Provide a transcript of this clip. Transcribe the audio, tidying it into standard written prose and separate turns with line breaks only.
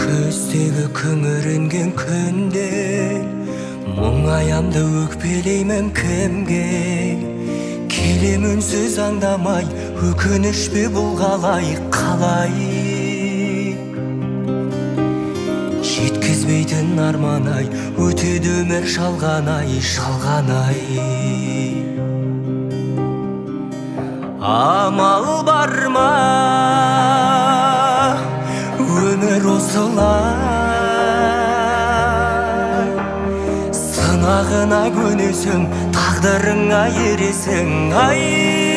Күздегі күңіренген күнде мұңаямды өкпелеймін кімге? Келем үнсіз аңдамай, өкініш пе бұл қалай, қалай? Жеткізбейтін арман ай, өтеді өмір жалған ай, жалған ай. Амал бар ма, өмір осылай, сынағына көнесің, тағдырыңа ересің, ай.